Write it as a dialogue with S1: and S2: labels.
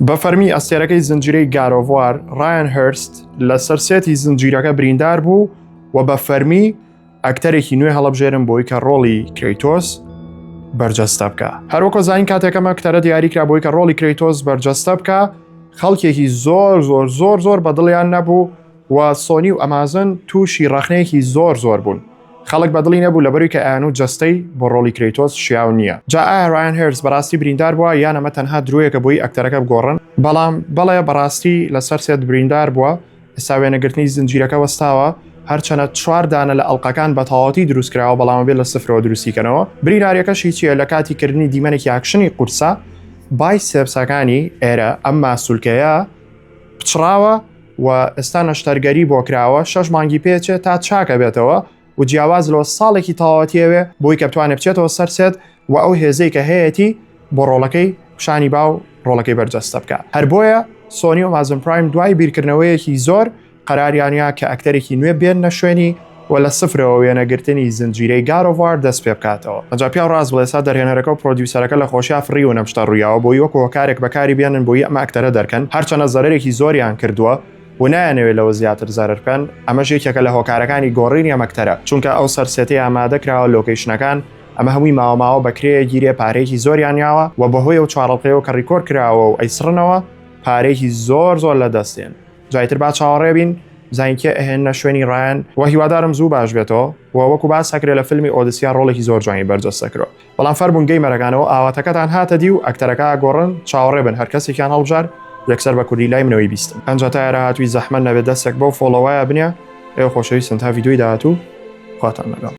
S1: بە فەرمی ئەستێرەکەی زنجیرەی God of War ڕایان هێرست لەسەر سێتی زنجیرەکە بریندار بوو و بە فەرمی ئەکتەرێکی نوێ هەڵبژێرن بۆی کە ڕۆڵی کرەیتۆس بەرجەستە بکە. هەروەکۆ زانین کاتێکەمە ئەکتەرە دیاریکرا بۆی کە ڕۆڵی کرەیتۆس بەرجەستە بکە خەڵکێکی زۆر زۆر زۆر زۆر بەدڵیان نەبوو و سۆنی و ئەمازن تووشی ڕەخنەیەکی زۆر زۆر بوون. خەڵک بەدڵی نەبوو لەبەروی کە ئەیانوت جەستەی بۆ ڕۆڵی کرەیتۆس شیاو نییە. جا ئایا ڕایان هێرست بەڕاستی بریندار بووە یان ئەمە تەنها درۆیەکە بۆی ئەکتەرەکە بگۆڕن؟ بەڵام بەڵێ بەڕاستی لەسەر سێت بریندار بووە، ئێستا وێنەگرتنی زنجیرەکە وەستاوە، هەرچەنە چوار دانە لە ئەڵقەکان بە تەواوەتی دروست کراوە بەڵام ئەبێت لە سفرەوە دروستی کەنەوە. برینداریەکەشی چییە لە کاتی کردنی دیمەنێکی ئاکشنی قورسا biceps ەکانی ئێرە ئەم ماسولکەیە پچڕاوە و ئێستا نەشتەرگەری بۆ کراوە شەش مانگی پێچێت تا چاکە بێتەوە و جیاواز لەوە ساڵێکی تەواوەتیەوێ بۆی کە بتوانێت بچێتەوە سەر سێت و ئەو هێزەی کە هەیەتی بۆ ڕۆڵەکەی پیشانی با و ڕۆڵەکەی بەرجەستە بکە هەر بۆیە سۆنی و ئەمازۆن پرایم دوای بیرکردنەوەیەکی زۆر قەراریانیا کە ئەکتەرێکی نوێ بێننە شوێنی و لە سفرەوە وێنەگرتنی زنجیرەی God of War دەست پێ بکاتەوە. ئەنجا پیاو ڕاست بڵێ ئێستا دەرهێنەرەکە و producer ەکە لە خۆشیا فڕیون ئەم شتە ڕوویاوە بۆی وەکو هۆکارێک بەکاری بێنن بۆی ئەم ئەکتەرە دەرکەن هەرچەنە زەرەرێکی زۆریان کردووە و نایانەوێت لەوە زیاتر زەرەر بکەن ئەمەش یەکێکە لە هۆکارەکانی گۆڕینی ئەم ئەکتەرە چونکە ئەو سەر سێتەی ئامادە کراوە location ەکان ئەمە هەمووی ماوە ماوە بە کرێ گیرێ پارەیەکی زۆریان یاوە و بەهۆی ئەو چوارەڵقەیەوە کە record کراوە و ئەیسڕنەوە پارەیەکی زۆر زۆر لە دەست دێن. جا ئیتر با چاوەڕێ بین بزانین کێ ئەهێننە شوێنی ڕایان و هیوادارم زوو باش بێتەوە و وەکو باس ئەکرێ لە فیلمی ئۆدسیا ڕۆڵێکی زۆر جوانی بەرجەستە کردوە بەڵام فەرموون gamer ەکانەوە ئاواتەکەتان هاتە دی و ئەکتەرەکە ئەگۆڕن چاوەڕێ بن هەر کەسێکیان هەڵبژارد یەکسەر بە کوردی لای منەوەی بیستن ئەنجا تا ئێرە هاتووی زەحمەت نەبێت دەستێک بەو follow ەیا بنێ ئێوە خۆشەویستن تا ڤیدیۆی داهاتوو خواتان لەگەڵ.